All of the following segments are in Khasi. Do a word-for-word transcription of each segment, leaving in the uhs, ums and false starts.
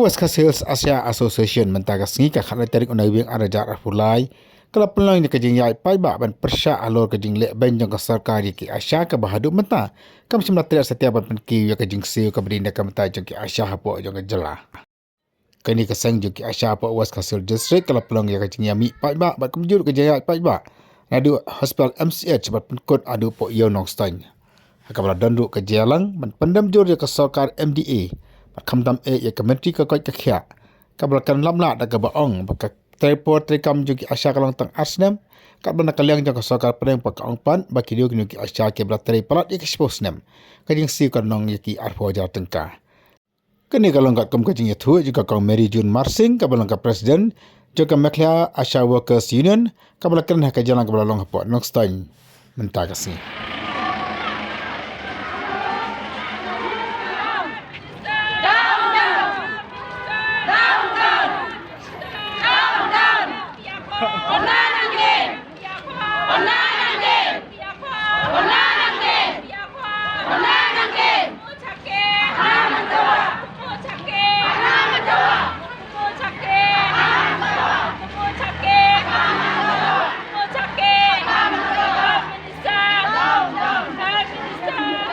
West Khasi Hills ASHA Association mynta ka sngi ka khatlai tarik u Naiwieng arhajar arphew lai ka la pynlong ïa ka jingïaid paidbah ban pyrshah halor ka jingleh beiñ jong ka sorkar ïa ki ASHA kaba haduh mynta kam shym la treh satia ban pynkiew ïa ka jingsiew kaba dei na ka bynta jong ki ASHA hapoh jong ka jylla. Kane ka seng jong ki ASHA hapoh West Khasi Hills District ka la pynlong ïa ka jingïamih paidbah bad kumjuh ka jingïaid paidbah naduh hospital MCH bad pynkut haduh hapoh Ïew Nongstoiñ. Ha kaba la don ruh ka jingïalang ban pyndem jur ïa ka sorkar MDA bad khamtam eh ïa ka myntri ka koit ka khiah, kaba la kren lamlah da kaba ong ba ka trei por trei kam jong ki ASHA ka long tang ar snem, katba na ka liang jong ka sorkar pdeng pat ka ong pat ba ki dei kino ki ASHA kiba la trei palat ïa ka shiphew snem, ka jingsiew ka nong ïa ki arphew hajar tyngka. Kane ka long katkum ka jingïathuh jong ka Kong Mary June Marsing kaba long ka President jong ka Meghalaya ASHA Workers Union kaba la kren ha ka jingïalang kaba la long hapoh Nongstoiñ mynta ka sngi.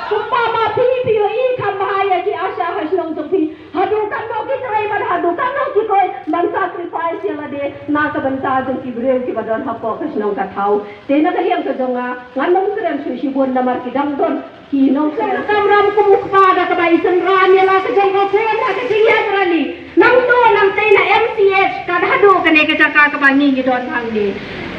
Kumba ma phi phi ïohi kham bha ïa ki ASHA ha shnong jong phi. Haduh katno ki trei bad haduh katno ki trei ban sacrifice ïa lade na ka bynta jong ki briew kiba don hapoh ka shnong ka thaw. Te na ka liang ka jong nga ngan ym kren shuh shibun namar ki dang don ki nongkren. Ka kamram kum u kpa da kaba i synran ïa la ka jong ka seng ha ka jingïaid rally. Nangto nangtei na MCH kat haduh kane ka jaka kaba ngi ngi don hangne.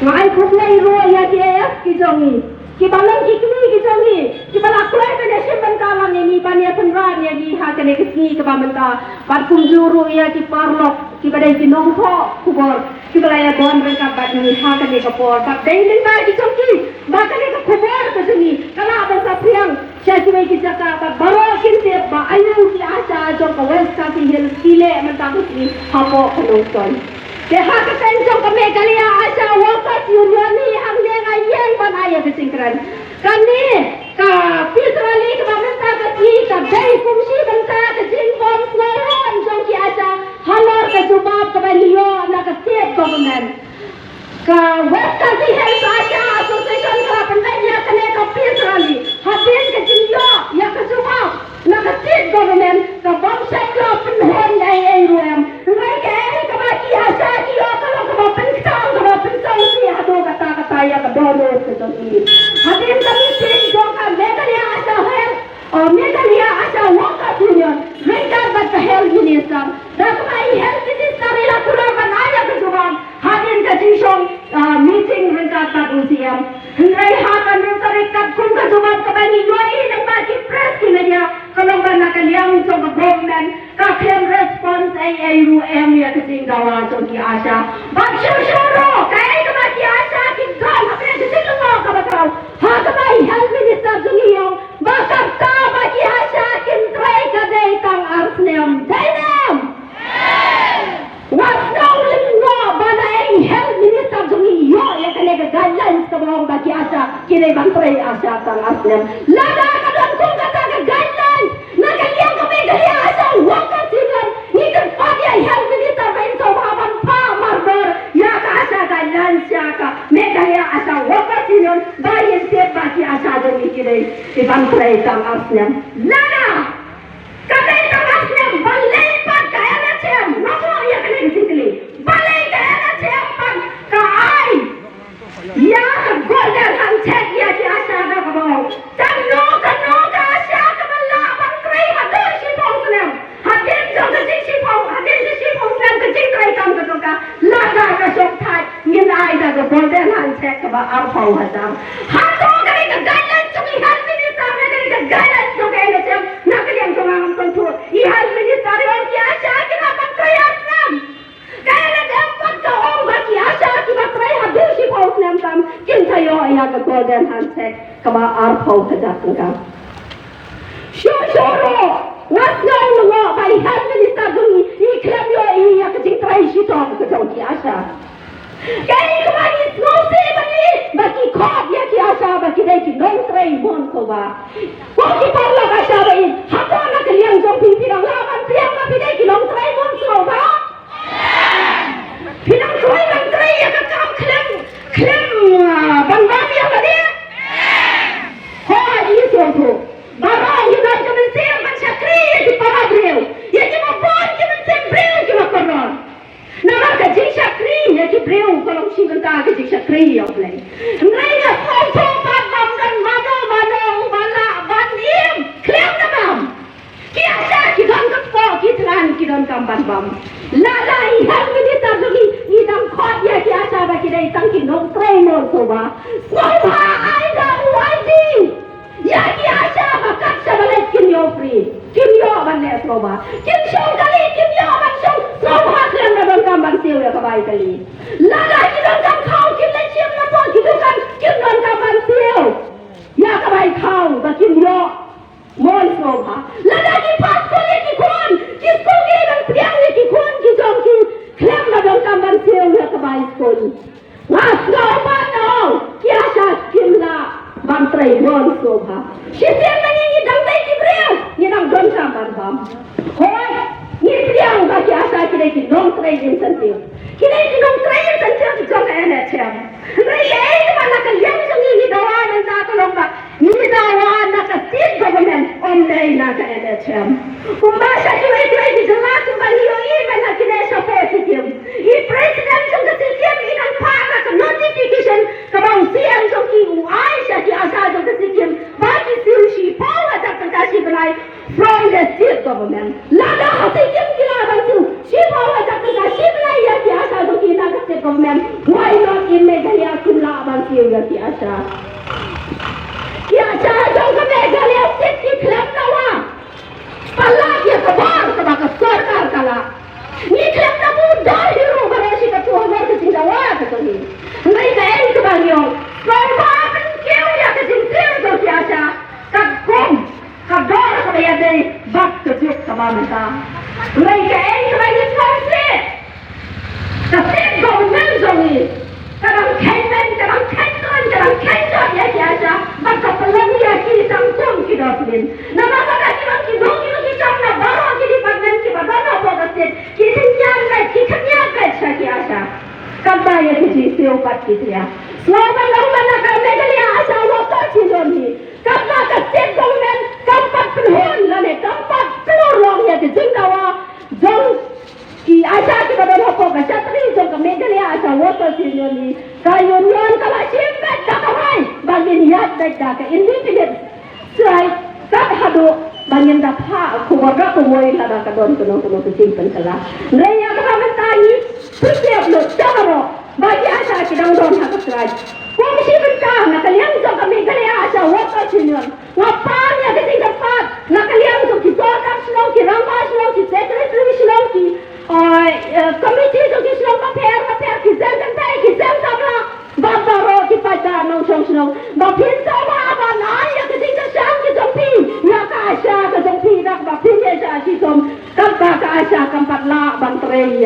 Nga ai khublei ruh ïa ki AF ki jong ngi, kiba long ki kmie ki jong ngi, kiba la kloi ban ïashim bynta lang ïa ngi ban ïasynran ïa ngi ha kane ka sngi kaba mynta. Bad kumjuh ruh ïa ki paralok kiba dei ki nongthoh khubor kiba la ïadon ryngkat bad ngi ha kane ka por. Bad dei lyngba ki jong ki ba kane ka khubor ka jong ngi ka lah ban saphriang sha kiwei ki jaka bad baroh kin tip ba aïu ki ASHA jong ka West Khasi Hills ki leh mynta ka sngi hapoh ka Nongstoiñ. Te ha ka seng jong ka Meghalaya ASHA Workers Union hi hangne nga ïeng ban ai ïa ka jingkren. Kane ka peace rally kaba mynta ka sngi ka dei kum shi bynta ka jingbym sngewhun jong ki ASHA halor ka jubab kaba ngi ïoh na ka state government. Ka West Khasi Hills ASHA Association ka la pynlong ïa kane ka peace rally hadien ka jingïoh ïa ka jubab na ka state government kaba ym shym la pynhun ei ei ruh em. Hynrei kaei kaba ki ASHA ki ïoh ka long kaba pynkthang kaba pynsngewsih haduh katta katta ïa ka dohnud ka jong ki. Hadien ka meeting jong ka Meghalaya ASHA Health, oh, Meghalaya ASHA Workers Union ryngkat bad ka Health Minister, da kaba i Health Minister i la kular ban ai ïa ka jubab hadien ka jingshong, ah, meeting ryngkat bad u CM. Hynrei ha ka nongtarik katkum ka jubab kaba ngi ïohi lyngba ki press ki media ka long ba na ka liang jong ka government ka khlem response ei ei ruh em ïa ka jingdawa jong ki ASHA. Bad shuh shuh ruh kaei kaba ki ASHA ki don hapdeng ka jinglyngngoh kaba khraw ha kaba i Health Minister jong ngi i ong ba kata ba ki ASHA kin trei ka dei tang ar snem. Dei ne em? Wat sngew lyngngoh ba na ei Health Minister jong ngi ïoh ïa kane ka guidelines kaba ong ba ki ASHA ki dei ban trei ASHA tang ar snem. Lada ka don kum kata ka guidelines na ka liang ka Meghalaya ASHA Workers Union ngi kyrpad ïa i Health Minister ba in sngewbha ban phah mardor ïa ka ASHA guidelines sha ka Meghalaya ASHA Workers Union ba in tip ba ki ASHA jong ngi ki dei ban trei tang ar snem. Lada ka dei tang ar snem, balei pat ka NHM, nga buh ïa kane ka jingkylli. Balei ka NHM pat ka ai ïa ka golden handshake ïa ki ASHA da kaba ong, kano kano ka ASHA kaba lah ban trei haduh shiphew snem, hadien jong ka jingshiphew, hadien ka shiphew snem ka jingtrei kam ka jong ka, lada ka shong thait ngin ai da ka golden handshake kaba arphew hajar. Hato kane ka guidelines jong i Health Minister ne kane ka guidelines jong ka NHM? Na ka liang jong nga ngam sngewthuh. I Health Minister i ong ki ASHA ki lah ban trei ar snem. Ka NHM pat ka ong ba ki ASHA kiba trei haduh shiphew snem tam kin sa ïoh ïa ka golden handshake kaba arphew hajar tyngka. Shuh shuh ruh nga sngew lyngngoh ba i Health Minister jong ngi i khlem ïohi ïa ka jingtrei shitom ka jong ki ASHA. Kaei kaba ngi sngewsih ba ngi, ba ki khot ïa ki ASHA ba ki dei ki nongtrei mon sngewbha. Ko ki paralok ASHA ba ïeit, hato na ka liang jong phi phi dang lah ban pdiang ba phi dei ki nongtrei mon sngewbha? Hynrei nga sngewthuh pat ba ym don mano mano uba lah ban im khlem da bam. Ki ASHA ki don ka kpoh, ki thngan ki donkam ban bam. Lada i Health Minister jong ngi, i dang khot ïa ki ASHA ba ki dei tang ki nongtrei mawsynshar. Sngewbha ai da u ID ïa ki ASHA ba kat shaba leit kin ïoh free. Kim ïoh ban leh sngewbha. Kim shong kali, kim ïoh ban shong sngewbha khlem da donkam ban siew ïa ka bai kali. Lada ki donkam khaw, kim leit shim na pdeng ki dukan, kim donkam ban siew ïa ka bai khaw ba kin ïoh mon sngewbha. Lada ki phah skul ïa ki khun, ki skul ki dang pdiang ïa ki khun ki jong ki khlem da donkam ban siew ïa ka bai skul. Nga sngewbha ban ong, ki ASHA kim lah ban trei mon sngewbha. Shisien ma ngi ngi dang dei ki briew, ngi dang donkam ban bam. Hooid, ngi pdiang ba ki ASHA ki dei ki nongtrei incentive. Ki dei ki nongtrei incentive jong ka NHM. Hynrei kaei kaba na ka liang jong ngi ngi dawa mynta ka long ba ngi dawa na ka state government, ym dei na ka NHM. Kumba sha kiwei kiwei ki jylla kumba ngi ïohi mynta kine shapoh Sikkim. I President jong ka Sikkim i nang phah na ka notification kaba u CM jong ki u ai sha ki ASHA jong ka Sikkim ba ki siew shiphew hajar tyngka shi bnai from the state government. Lada ha Sikkim ki lah ban siew shiphew hajar tyngka shi bnai ïa ki ASHA jong ki na ka state government, why not in Meghalaya kim lah ban siew ïa ki ASHA? Ki ASHA jong ka Meghalaya state ki khlem dawa. Palat ïa ka bor kaba ka sorkar ka lah. Ngi khlem da bud dor hi ruh baroh shi katta ha ka jingdawa ka jong ngi. Hynrei kaei kaba ngi ong, sngewbha pynkiew ïa ka jingsiew jong ki ASHA katkum ka dor kaba ïadei bad ka juk kaba mynta. Hynrei kaei kaba ngi sngewsih, ka state government jong ngi ka dang kheiñ beiñ, ka dang kheiñ khlaiñ, ka dang kheiñ jot ïa ki ASHA bad ka pynlong ïa ki tang kum ki dustbin. Namar lada ki long ki dong ki long ki kam na baroh ki department kiba don hapoh ka state, ki jingkñia beit, ki kñia beit sha ki ASHA. Katba ïa ki jingsiew pat ki tria. Sngewbha ban ong ba na ka Meghalaya ASHA Workers Union hi, katba ka state government kam pat pynhun lane kam pat pynurlong ïa ki jingdawa jong ki ASHA kiba don hapoh ka shatri jong ka Meghalaya ASHA Workers Union hi, ka union ka la shim beit da ka rai ba ngin ïaid beit da ka indefinite strike kat haduh ba ngin da phah khubor da kawei lada ka don kano kano ka jingpynkylla. Hynrei ïa kaba mynta ngi pyrshah lut sha baroh ba ki ASHA ki dang don ha ka strike. Kum shi bynta na ka liang jong ka Meghalaya ASHA Workers Union, nga pan ïa ka jingkyrpad na ka liang jong ki sorkar shnong, ki rangbah shnong, ki secretary shnong, ki, eh, eh, committee jong ki shnong bapher bapher, ki seng kynthei, ki seng samla bad baroh ki paidbah nongshong shnong ba phin sngewbha ban ai ïa ka jingkyrshan ka jong phi ïa ka ASHA ka jong phi da kaba phin ïaishah shitom katba ka ASHA kam pat lah ban trei ïa